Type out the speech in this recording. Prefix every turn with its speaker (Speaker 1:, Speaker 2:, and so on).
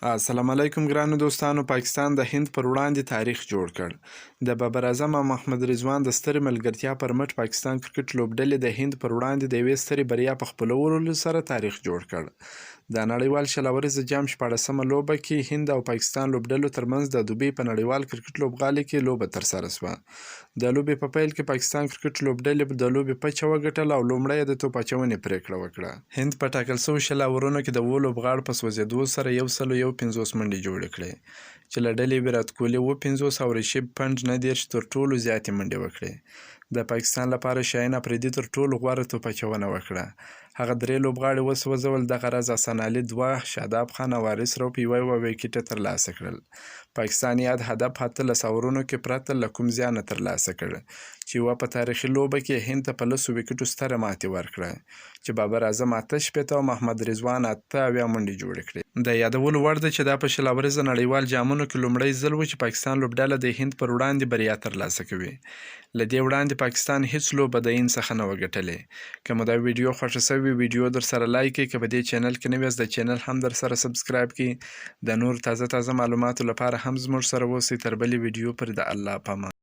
Speaker 1: السلام علیکم ګرانو دوستانو. پاکستان د هند پر وړاندې تاریخ جوړ کړ. د بابر اعظم او محمد رضوان د سترې ملګرتیا پر مټ پاکستان کرکټ لوبډلې د هند پر وړاندې د یوې سترې بریا په خپلولو سره تاریخ جوړ کړ. د نړیوال 20 اوریزه جام 16مه لوبه کې هند او پاکستان لوبډلو ترمنځ د دوبۍ په نړیوال کرکټ لوبغالي کې لوبه ترسره شوه. د لوبې په پیل کې پاکستان کرکټ لوبډلې د لوبې پچه وګټله او لومړی یې د توپ اچونې پرېکړه وکړه. هند په ټاکل شوو 20 اورونو کې د اوو لوبغاړو په سوځېدو سره 151 منډې جوړې کړې، چې له ډلې ویرات کوهلي 57 او ریشب پنډ 39 تر ټولو زیاتې منډې وکړې. د پاکستان لپاره شاهین اپریدي تر ټولو غوره توپ اچونه وکړه. هغه درې لوبغاړي وسوځول، دغه راز حسن علي دوه، شاداب خان او حارث رؤف یوه یوه ویکټه ترلاسه کړل. پاکستان یاد هدف 18 اورونو کې پرته له کوم زیانه ترلاسه کړ، چې یوه په تاریخي لوبه کې یې هند ته په لسو ویکټو ستره ماتې ورکړه، چې بابر اعظم 68 او محمد رضوان 78 منډې جوړې کړې. د یادولو وړ ده چې دا په 20 اوریزه نړیوال جامونو کې لومړی ځل و چې پاکستان لوبډله د هند پر وړاندې بریا ترلاسه کوي. له دې وړاندې پاکستان هیڅ لوبه د هند څخه نه وه ګټلې. که مو دا ویډیو خوښه شوې، ویډیو درسره لایک کړئ. که په دې چینل کې نوي یاست، د چینل هم درسره subscribe کړئ. د نور تازه تازه معلوماتو لپاره هم زموږ سره اوسئ. تر بلې ویډیو پر د الله پامان.